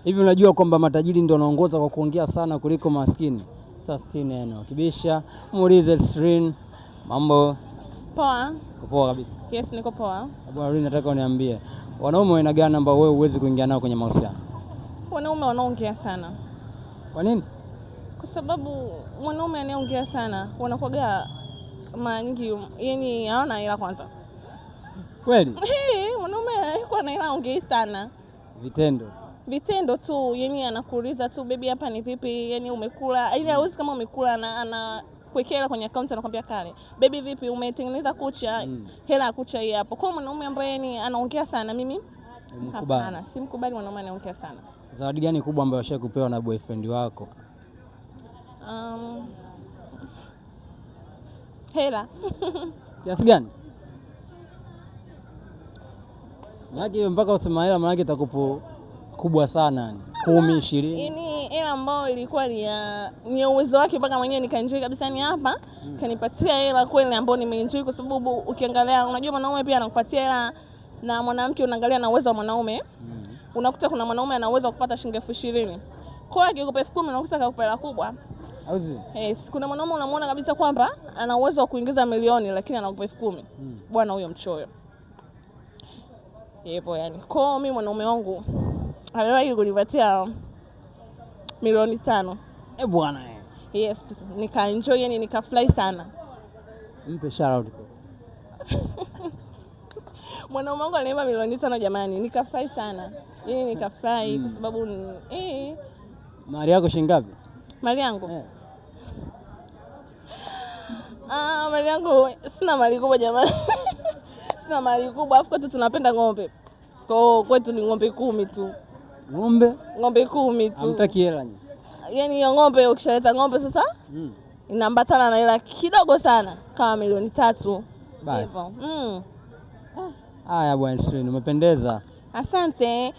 Hivi unajua kwamba matajiri ndio wanaongoza kwa kuongea sana kuliko maskini? Sasa sitini neno. Kibisha, muulize Srin. Mambo Poa. poa kabisa. Yes, niko poa. Bwana Rin, nataka uniambie wanaume wa aina gani ambao wewe huwezi kuingia nao kwenye mahusiano? Wanaume wanaongea sana, Kwa nini? kwa sababu mwanaume anayeongea sana wanakuwaga mara nyingi, yani hawana hela kwanza. Kweli? Mwanaume anayekuwa na hela aongei sana, Vitendo. Vitendo tu, yani anakuuliza tu baby, hapa ni vipi, yani umekula, ili hawezi kama umekula na ana kuwekea hela kwenye akaunti anakwambia kale, baby vipi, umetengeneza kucha, hela ya kucha hii hapo. Kwa mwanaume ambaye yani anaongea sana, mimi Mkubali. hapana, simkubali mwanaume anaongea sana. Zawadi gani kubwa ambayo ushawahi kupewa na boyfriend wako? Hela. Kiasi gani? Maanake mpaka usema hela, maanake itakupo kubwa sana yani. 10, 20. Yaani hela ambayo ilikuwa ni ya uwezo wake mpaka mwenyewe nikaenjoy kabisa, ni hapa kanipatia hela kweli ambayo nimeenjoy, kwa sababu ukiangalia, unajua mwanaume pia anakupatia hela na mwanamke unaangalia na uwezo wa mwanaume. Unakuta kuna mwanaume ana uwezo wa kupata shilingi 20,000. Kwa hiyo akikupa 10,000 unakuta akakupa hela kubwa. Auzi? Yes, kuna mwanaume unamuona kabisa kwamba ana uwezo wa kuingiza milioni lakini anakupa 10,000. Bwana huyo mchoyo. Hivyo yani. Kwa hiyo mimi mwanaume wangu aliwahi kunipatia milioni 5. Bwana. Yes, nikaenjoy yani nikafurahi sana. Mpe shout out. Mwanaume wangu alinipa milioni 5 jamani, nikafurahi sana. Yaani nikafurahi kwa sababu Mali yako shilingi ngapi? Mali yangu? Mali yangu sina mali kubwa jamani. Sina mali kubwa, afu kwetu tunapenda ng'ombe. Kwa hiyo kwetu ni ng'ombe 10 tu. Ng'ombe? Ng'ombe 10 tu. Hamtaki hela nyinyi? Yaani hiyo ng'ombe ukishaleta ng'ombe sasa inaambatana na hela kidogo sana kama milioni 3. Basi. Hivyo. Haya bwana Srin, umependeza. Asante.